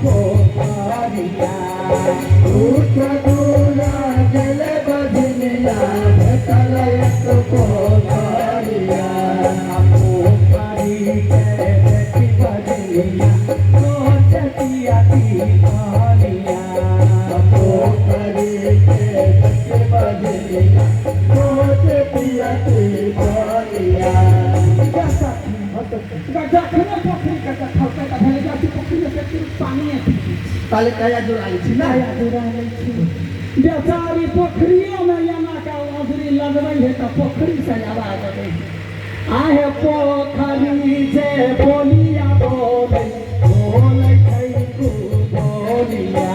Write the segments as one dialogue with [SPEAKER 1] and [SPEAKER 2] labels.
[SPEAKER 1] पोखरिया।
[SPEAKER 2] उठ दूरा गेले बजनिया भेटल एक पोखरिया।
[SPEAKER 1] आ पोखरी के देखी बजनिया सोचतिया की कनिया।
[SPEAKER 2] पोखरी के देखे बजनिया सोचतिया की कनिया।
[SPEAKER 1] जखने पोखरी के देखलकै तऽ भेलै जे अथी पोखरी से सिर्फ पानिए पीबै छी।
[SPEAKER 2] ताले काया जुड़ाइ छी ना।
[SPEAKER 1] नया जुड़ा लै छी। बेचारी पोखरियोमे एना के औंधरी लगबै है तऽ पोखरी से आवाज अबै है। आहे पोखरी जे बोलिया बोलै बोलै छै तू बोलिया।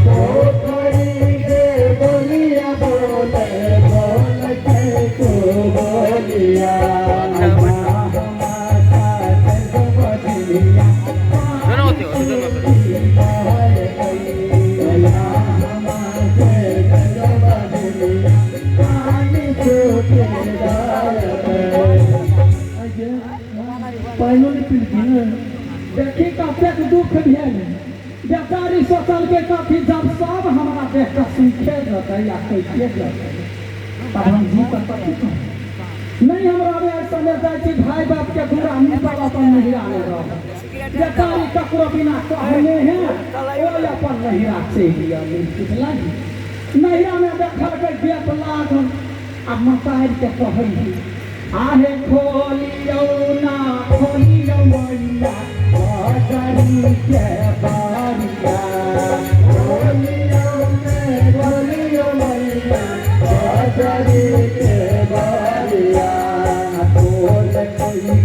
[SPEAKER 2] पोखरी के बोलिया बोले बोले छै तू बोलिया।
[SPEAKER 1] आया हमारा बजलिया पानी सुखी गई।
[SPEAKER 2] आया हमारे बजलिया पानी सुखी गई। पानिओ नहि पीलखिन।
[SPEAKER 1] देखी कतेक दुख भेल। बेचारी सोचलकै कथी, जब सब हमरा देख कऽ सुखे जेतै या कटिए जेतै तब हम जी कऽ कथी करब? नहि हम रहबै एहि समय जाइ छी भाय बाप के दूरा निपल अपन नहिरा मे रहब। बेचारी ककरो बिना कहने है ओहि अपन नहिरा चलि अयलै। बुझलही? नहिरा मे देखलकै गेट लागल आ मतारि के कहै है, आहे खोलियौ ना खोलियौ मैया बजरी के बारिया।
[SPEAKER 2] बोलियो ने बोलियो मैया बजरी के बारिया।
[SPEAKER 1] तोर कोई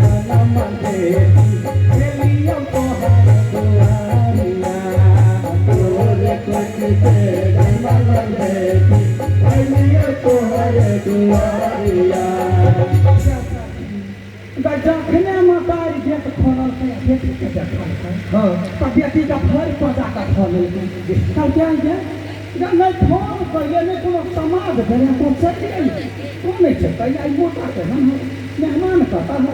[SPEAKER 1] कलम देती खेलियौ तोहर दुआरिया।
[SPEAKER 2] तोर कुछ के जन्म देती बोलियो तोहर दुआरिया।
[SPEAKER 1] जखने मतारी गेट खोललकै आ बेटीके देखलकै तऽ बेटीके भरि पजा कऽ धऽ लेलकै। कहलकै आइ गे नहि फोन कैले, नहि कोनो समाज भेलै, तू चलि गेली, तू नहि छै तै आइ मोटा केहन हो, मेहमान कतऽ हो?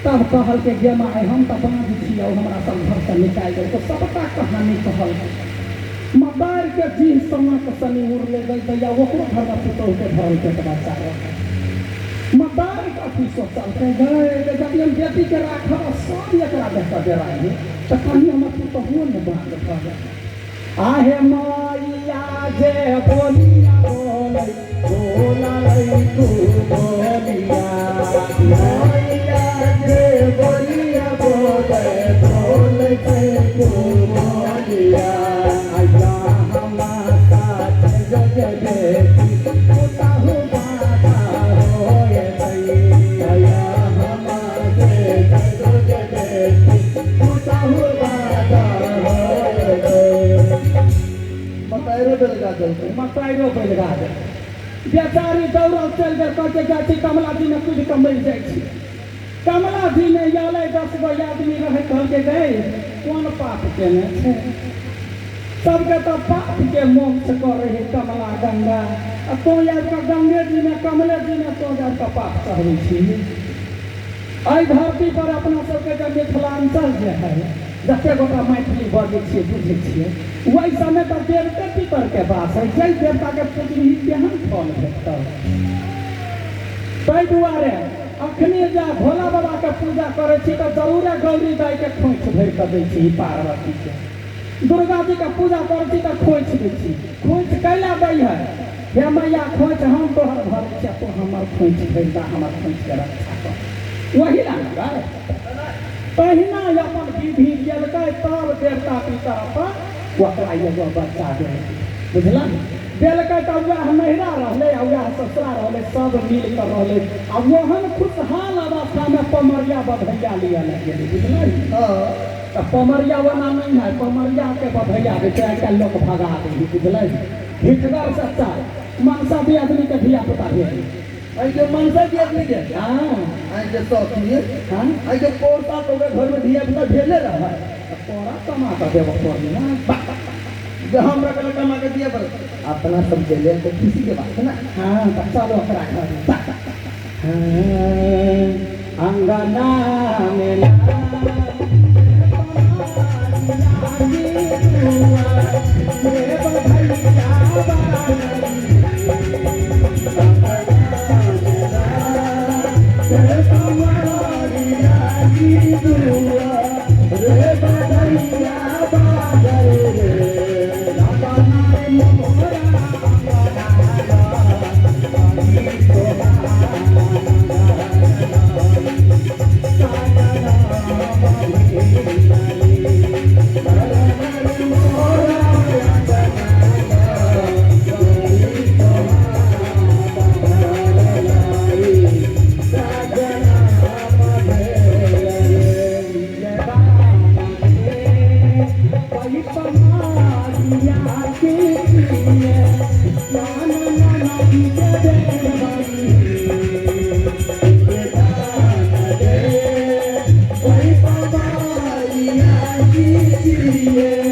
[SPEAKER 1] तब कहलकै, गे माय, हम तऽ बाँझ छियौ, हमरा सब घरसँ निकालि देलकै। सबटा कहानी कहलकै। मतारिके जीह सनक सनी उड़ले गई दैया ओकरो घरमे पुतोहुके भरल पेट बच्चा रहै। मतार कथी सोचलकै, गए जब हम बेटीके राखब सब एकरा देख कऽ डेराइ तऽ कहीं हमर पुतोहुओ ने बाँझ भऽ जाय। आहे मैया जे बोलिया बोलै बोलै तू बोलिया।
[SPEAKER 2] मैया जे बोलिया बोले बोले तू बोलिया।
[SPEAKER 1] आया हमारा जग बेटी पुतहु बाधा होए गई।
[SPEAKER 2] आया हमारे जग बेटी पुतहु बाधा होए गई। मताइरो बेलगा देलकै।
[SPEAKER 1] मताइरो बैलगा दे। बेचारी दौड़ल चलि गेल। कहै जाइ छी कमला जी ने कुदि कऽ मरि जाइ छी। कमला जी ने आयलै, 10 गो आदमी रहै। कहलकै, गै, कोन पाप केने छै? सबके तऽ पाप के मोक्ष करै है कमला गंगा, आ तों आबि कऽ गंगे जी मे कमले जी मे तों आबि कऽ पाप चढ़बै छी। एहि धरती पर अपना सबके जे मिथिलांचल जे है, जते गोटा मैथिली बजै छियै बुझै छियै, ओहि समय तऽ देवते पितर के वास है। जाहि देवता के पूजबही तेहन फल भेटतौ। ताहि दुआरे अखनी जे भोला बाबा के पूजा करै छी तऽ जरूरे गौरी दाई के खोंइछ भरि कऽ दै छी। पार्वती के, दुर्गा जी के पूजा करै छी तऽ खोंइछ दै छी। खोंइछ कैला दै है? हे मैया, खोंइछ हम तोहर भरै छियै, तू हमर खोंइछ भरि दऽ, हमर खोंइछ के रक्षा कर, वही ला ने गै। तहिना अपन विधि केलकै तब देवता पितर अपन ओकरा एगो बच्चा देलकै। बुझलक? देलकै तऽ वएह नैहरा रहलै आ वएह ससुरा रहलै, सब मिल कऽ रहलै आ ओहन खुशहाल अवस्थामे पमरिया बधैया लिअ लए गेलै। बुझलै? तऽ पमरिया ओना नहि है, पमरियाके बधैया दै छै। आइ काल्हि लोक भगा दै है। बुझलै? हिटगर सच्चा मनसा भी आदमीके धिया पुता भेल।
[SPEAKER 2] आई के मनसा की आदमी के?
[SPEAKER 1] हँ।
[SPEAKER 2] आई के सखी।
[SPEAKER 1] हँ।
[SPEAKER 2] आई के पोरसा तो के घर में धिया पुता भेले रहा।
[SPEAKER 1] तऽ तोरा कमा कऽ देबऽ पड़ी ने।
[SPEAKER 2] जे हमरा के कमा के दिया पर अपना सब गेले तो खुशी के बात है ना।
[SPEAKER 1] हाँ, तऽ चलो ओकरा घर। हाँ, अंगना में लिए।